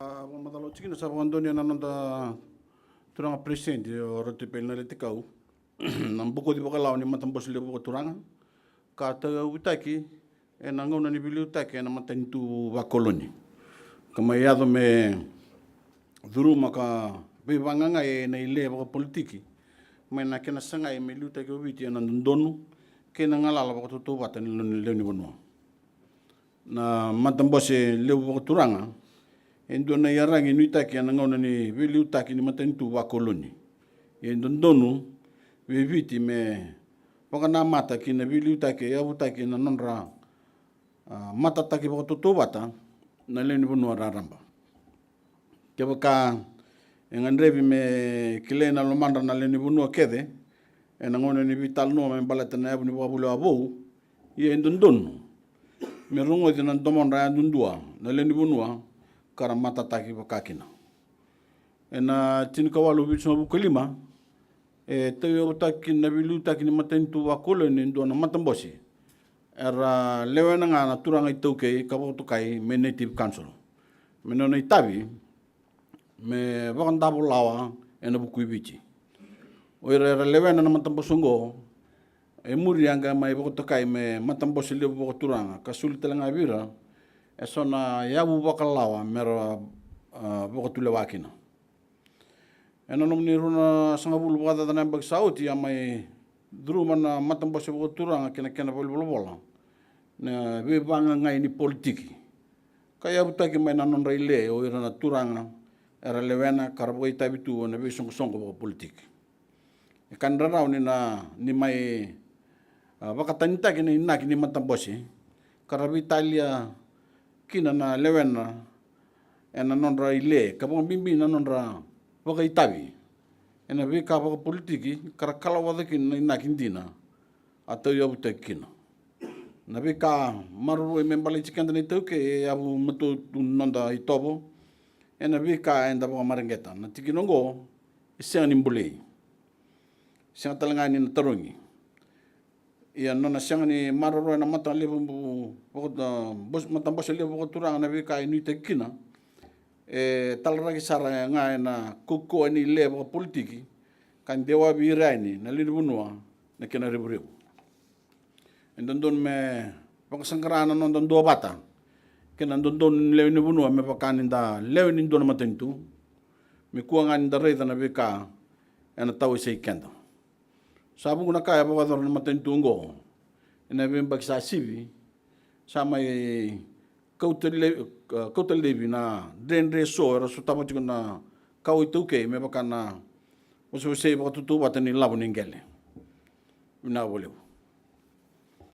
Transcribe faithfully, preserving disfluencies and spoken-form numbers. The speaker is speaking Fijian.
A vakamacala oti kina, sa vakadonui ena noda turaga peresitedi o Ratu Epeli Naletakau na bokoci vakalawa ni matabose levu vakaturaga ka tauyavutaki ena gauna ni veiliutaki ena matanitu vakoloni, ka mai yaco me curuma ka veivagagai ena ile vakapolitiki mai na kena sagai me liutaki o Viti ena dodonu kei na galala vakatautauvata ni lewe ni vanua. Na matabose levu vakaturaga e dua na iyaragi nuitaki ena gauna ni veiliutaki ni matanitu vakoloni. E dodonu vei Viti me vakanamata ki na veiliutaki e yavutaki ena nodra, a, matataki vakatautauvata na lewe ni vanua raraba. Kevaka e gadrevi me kilai na lomadra na lewe ni vanua kece ena gauna ni veitalanoa me baleta na yavu ni vakavulewa vou, ia e dodonu me rogoci na domodra yadudua na lewe ni vanua ka ra matataki vaka kina. Ena tinikawalu vitusagavulu ka lima e tauyavutaki kina na veiliutaki ni matanitu vakoloni e dua na matabose era lewena ga na turaga iTaukei ka vakatokai me Native Council me nona itavi me vakadavo lawa ena vuku i Viti. O ira era lewena na matabose oqo e muri a qai mai vakatokai me matabose levu vakaturaga ka soli tale ga vei ira eso na yavu vakalawa me ra, a, vakatulewa kina. Ena loma ni rua na sagavulu vakacaca na yabaki sa oti a mai curuma na matabose vakaturaga kei na kena valenivolavola na veivagagai ni politiki ka yavutaki mai na nodra ile o ira na turaga era lewena ka ra vakaitavi tu ena veisoqosoqo vakapolitiki. E ka ni rarawa ni na, ni mai, a, vakatanitaki na inaki ni matabose ka ra veitalia kina na lewena ena nodra ile ka vakabibi na nodra vakaitavi ena veika vakapolitiki ka ra kalawaca kina na inaki dina a tauyavutaki kina. Na veika maroroi me baleti keda na iTaukei e yavu matua tu na noda itovo ena veika eda vakamareqeta. Na tikina oqo e sega ni bolei, sega tale ga ni na tarogi. Ia nona sega ni maroroya na mata levu, matabose levu vakaturaga na veika e nuitaki kina, e talaraki sara ga ena kaukauwa ni ile vakapolitiki ka dewavi ira yani na lewe ni vanua na kena revurevu. E dodonu me vakasaqara na noda duavata kei na dodonu ni lewe ni vanua me vaka ni da lewe ni dua na matanitu, me kua ga ni da raica na veika ena tawasei keda. Sa vuqa na ka e vakayacora na matanitu oqo ena veiyabaki sa sivi, sa mai kauta le-, kauta laivi na dredre eso era sotava tiko na kawa iTaukei me vaka na vosevosei vakatautauvata ni lavo ni qele. Vinaka vakalevu.